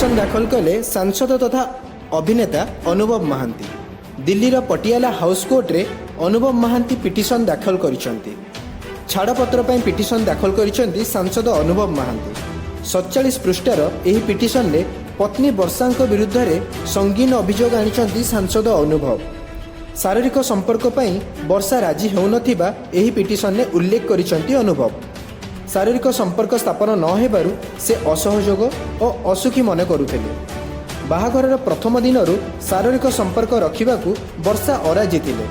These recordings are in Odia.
ପିଟିସନ ଦାଖଲ କଲେ ସାଂସଦ ତଥା ଅଭିନେତା ଅନୁଭବ ମହାନ୍ତି। ଦିଲ୍ଲୀର ପଟିଆଲା ହାଉସ୍ କୋର୍ଟରେ ଅନୁଭବ ମହାନ୍ତି ପିଟିସନ ଦାଖଲ କରିଛନ୍ତି। ଛାଡ଼ପତ୍ର ପାଇଁ ପିଟିସନ ଦାଖଲ କରିଛନ୍ତି ସାଂସଦ ଅନୁଭବ ମହାନ୍ତି। 47 ପୃଷ୍ଠାର ଏହି ପିଟିସନରେ ପତ୍ନୀ ବର୍ଷାଙ୍କ ବିରୁଦ୍ଧରେ ସଙ୍ଗୀନ ଅଭିଯୋଗ ଆଣିଛନ୍ତି ସାଂସଦ ଅନୁଭବ। ଶାରୀରିକ ସମ୍ପର୍କ ପାଇଁ ବର୍ଷା ରାଜି ହେଉନଥିବା ଏହି ପିଟିସନରେ ଉଲ୍ଲେଖ କରିଛନ୍ତି ଅନୁଭବ। ଶାରୀରିକ ସମ୍ପର୍କ ସ୍ଥାପନ ନ ହେବାରୁ ସେ ଅସହଯୋଗ ଓ ଅସୁଖୀ ମନେ କରୁଥିଲେ। ବାହାଘରର ପ୍ରଥମ ଦିନରୁ ଶାରୀରିକ ସମ୍ପର୍କ ରଖିବାକୁ ବର୍ଷା ଅରାଜି ଥିଲେ।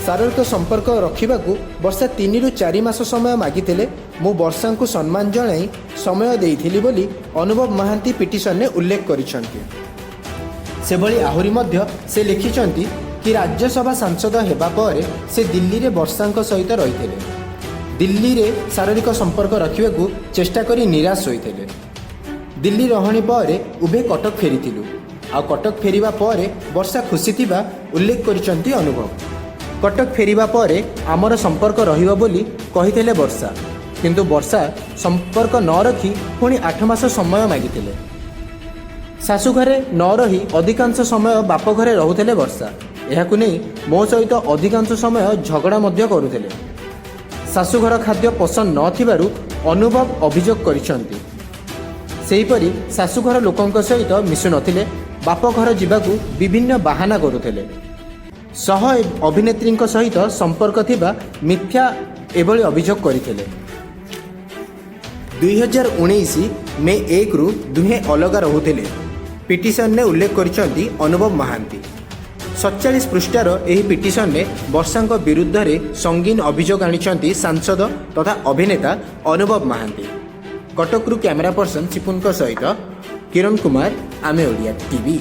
ଶାରୀରିକ ସମ୍ପର୍କ ରଖିବାକୁ ବର୍ଷା 3ରୁ 4 ମାସ ସମୟ ମାଗିଥିଲେ। ମୁଁ ବର୍ଷାଙ୍କୁ ସମ୍ମାନ ଜଣାଇ ସମୟ ଦେଇଥିଲି ବୋଲି ଅନୁଭବ ମହାନ୍ତି ପିଟିସନରେ ଉଲ୍ଲେଖ କରିଛନ୍ତି। ସେଭଳି ଆହୁରି ମଧ୍ୟ ସେ ଲେଖିଛନ୍ତି କି ରାଜ୍ୟସଭା ସାଂସଦ ହେବା ପରେ ସେ ଦିଲ୍ଲୀରେ ବର୍ଷାଙ୍କ ସହିତ ରହିଥିଲେ। ଦିଲ୍ଲୀରେ ଶାରୀରିକ ସମ୍ପର୍କ ରଖିବାକୁ ଚେଷ୍ଟା କରି ନିରାଶ ହୋଇଥିଲେ। ଦିଲ୍ଲୀ ରହଣି ପରେ ଉଭୟେ କଟକ ଫେରିଥିଲୁ। ଆଉ କଟକ ଫେରିବା ପରେ ବର୍ଷା ଖୁସି ଥିବା ଉଲ୍ଲେଖ କରିଛନ୍ତି ଅନୁଭବ। କଟକ ଫେରିବା ପରେ ଆମର ସମ୍ପର୍କ ରହିବ ବୋଲି କହିଥିଲେ ବର୍ଷା। କିନ୍ତୁ ବର୍ଷା ସମ୍ପର୍କ ନ ରଖି ପୁଣି 8 ମାସ ସମୟ ମାଗିଥିଲେ। ଶାଶୁଘରେ ନ ରହି ଅଧିକାଂଶ ସମୟ ବାପଘରେ ରହୁଥିଲେ ବର୍ଷା। ଏହାକୁ ନେଇ ମୋ ସହିତ ଅଧିକାଂଶ ସମୟ ଝଗଡ଼ା ମଧ୍ୟ କରୁଥିଲେ। ଶାଶୁଘର ଖାଦ୍ୟ ପସନ୍ଦ ନଥିବାରୁ ଅନୁଭବ ଅଭିଯୋଗ କରିଛନ୍ତି। ସେହିପରି ଶାଶୁଘର ଲୋକଙ୍କ ସହିତ ମିଶୁନଥିଲେ। ବାପଘର ଯିବାକୁ ବିଭିନ୍ନ ବାହାନା କରୁଥିଲେ। ସହ ଅଭିନେତ୍ରୀଙ୍କ ସହିତ ସମ୍ପର୍କ ଥିବା ମିଥ୍ୟା ଏଭଳି ଅଭିଯୋଗ କରିଥିଲେ। 2019 ମେ 1ରୁ ଦୁହେଁ ଅଲଗା ରହୁଥିଲେ, ପିଟିସନରେ ଉଲ୍ଲେଖ କରିଛନ୍ତି ଅନୁଭବ ମହାନ୍ତି। 47 ପୃଷ୍ଠାର ଏହି ପିଟିସନରେ ବର୍ଷାଙ୍କ ବିରୁଦ୍ଧରେ ସଙ୍ଗୀନ ଅଭିଯୋଗ ଆଣିଛନ୍ତି ସାଂସଦ ତଥା ଅଭିନେତା ଅନୁଭବ ମହାନ୍ତି। କଟକରୁ କ୍ୟାମେରା ପର୍ସନ ସିପୁନଙ୍କ ସହିତ କିରଣ କୁମାର, ଆମେ ଓଡ଼ିଆ ଟିଭି।